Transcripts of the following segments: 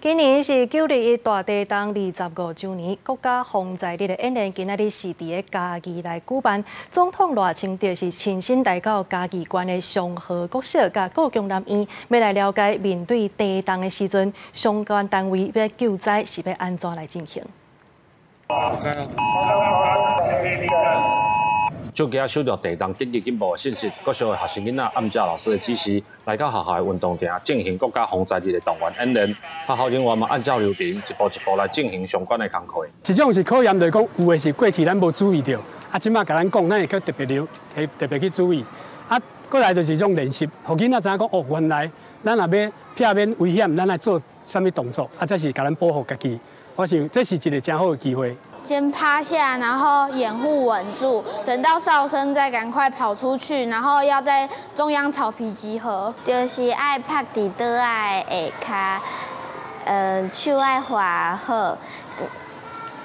今年是9·21大地動25週年，國家防災日的演練，今仔日是佇咧嘉義來舉辦。總統賴清德是親身來到嘉義縣的松和國小佮故宮南院，欲來了解面對地動的時陣，相關單位欲救災是欲按怎來進行。手機仔收著地動緊急警報的信息，國小的學生囡仔按照老師的指示，來到學校的運動場進行國家防災日的動員演練。學校人員嘛按照流程，一步一步來進行相關的工課。這種是考驗，就是講有的是過去咱無注意著，啊，這馬共咱講，咱會閣特別留，會特別去注意。啊，過來就是這種練習，予囡仔知影講，哦，原來咱若欲避免危險，咱愛做啥物動作，啊，這是共咱保護家己。我想這是一个誠好的機會。先趴下，然後掩護穩住，等到哨聲再趕快跑出去，然後要在中央草皮集合。就是愛趴佇桌仔下跤，手愛劃好，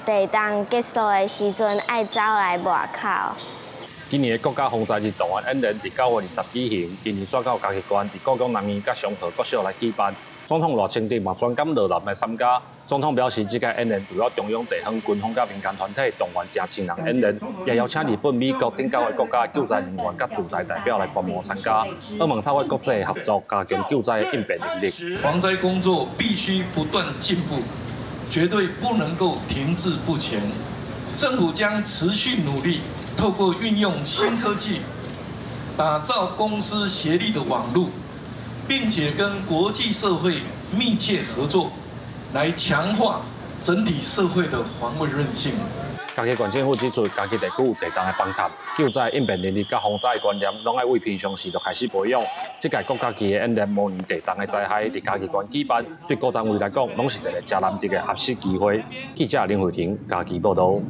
地動結束的時陣愛走來外口。今年的國家防災日動員演練佇9月20舉行，今年煞到嘉義縣佇故宮南院佮松和國小來舉辦。總統賴清德嘛專工落南來參加。總統表示，這屆演練除了中央、地方、軍方佮民間團體動員成千人演練，也邀請日本、美國等九个國家救災人員佮駐台代表來觀摩參加，希望透過國際合作，加強救災應變能力。防災工作必須不斷進步，絕對不能夠停滯不前。政府將持續努力，透過運用新科技，打造公私協力的網路，並且跟國際社會密切合作，來強化整體社會的防衛韌性。嘉義縣政府指出，嘉義地區有地動的崩塌，救災應變能力佮防災的觀念，攏愛對平常時就開始培養。這屆國家級的演練模擬地動的災害，佇嘉義縣舉辦，對各單位來講，攏是一个誠難得的學習機會。記者林慧婷嘉義報導。